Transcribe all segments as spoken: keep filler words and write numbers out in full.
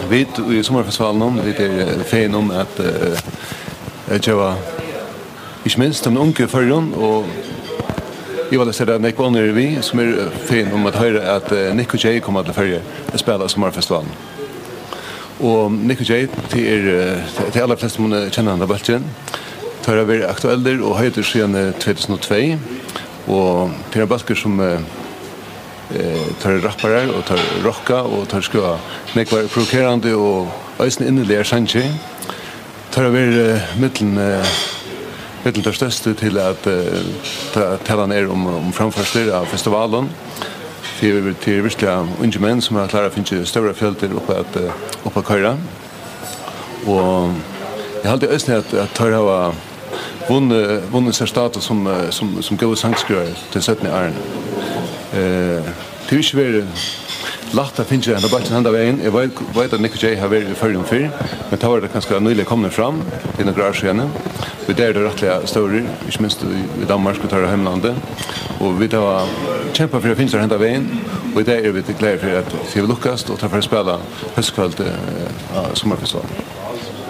Vit í Summarfestivalinum, vit eru, eh, fegin um at, eh, at geva, ikki minst, teimum ungu í Føroyum, og ivaleyst er tað nógv onnur við, sum eru, eh, fegin um at hoyra, at, eh, Nick og Jay koma til Føroyar at spæla á Summarfestivalinum. Og Nick og Jay, tey eru, eh, tey, tey allarflestu munnu kenna handa bólkin. Teir hava verið aktuellir og heitir síðan, eh, tvey túsund og tvey, og tað er ein bólkur sum, eh, eh, teir eru rapparar, og teir rocka, og teir skriva nógvar provokerandi og eisini inniligar sangir. Teir hava verið, eh, millum, eh, millum teir størstu til at, eh, ta-, talan er um, um framførslur av festivalum. Tað eru, tað eru virkuliga ungir menn sum hava klárað at fingið stórar fjøldir upp at, eh, upp at koyra. Og eg haldi eisini, at, at teir hava vunnið, vunnið sær status sum, eh, sum, sum góðir sangskrivarar til seinnu árini. Eh, tað hevur ikki verið lætt at fingið henda bólkin henda vegin. Eg veit, veit, at Nick og Jay hava verið í Føroyum fyrr, men tá vóru teir kanska nýliga komnir fram, fyri nøkur ár síðani. Og í dag eru teir rættiliga stórir, ikki minst í, í Danmark og teirra heimlandi. Og vit hava kempað fyri at fingið teir henda vegin, og í dag eru vit glaðir fyri, at tað hevur lukkast, og teir fara at spæla hóskvøld, eh, á Summarfestival.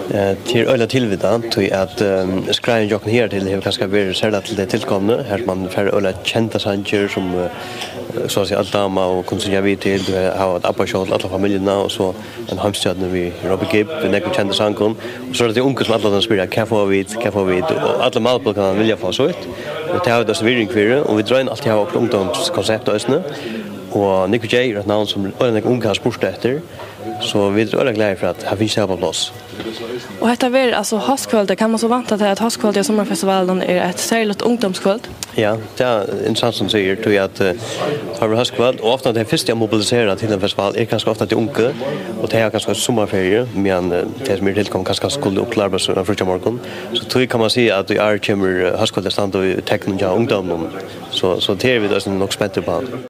Eh, tað er øgiliga tilvitað, tí at, ehm, skráin hjá okkum higartil hevur kanska verið serliga til tey tilkomnu, har man fær øgiliga kendar sangir sum, eh, so at siga, øll dáma og kunnu syngja við til, tú hevur eitt ABBA-show til alla familjuna, og so ein heimsstjørnu við Robbie Gibb, við nógvum kendum sangum, og so er tað tey ungu sum alla tíðina spyrja, hvat fáa vit, hvat fáa vit, og allir málbólkarnir vilja fáa sítt, og tað hava vit eisini virðing fyri, og vit royna altíð at hava okkurt ungdómskonsept eisini, og Nick og Jay er eitt navn sum øgiliga nógv ung hava spurt eftir, so vit eru øgiliga glaðir fyri at hava fingið tað upp á pláss. Og hetta verður altso hóskvøldið. Kann man so vænta til, at hóskvøldið á Summarfestivalinum er eitt serligt ungdómskvøld? Ja, tað er interessant sum tú sigur, tí at, eh, har er hóskvøld, og ofta tey fyrstu at mobilisera til ein festival er kanska ofta tey ungu, og tey hava kanska summarferiu, meðan, eh, tey sum eru tilkomin kanska skulu upp til arbeiðis ein fríggjamorgun. So tí kann man siga, at í ár kemur, eh, hóskvøldið at standa í teknum hjá ungdóminum. So, so tað eru vit eisini nokk spent upp á.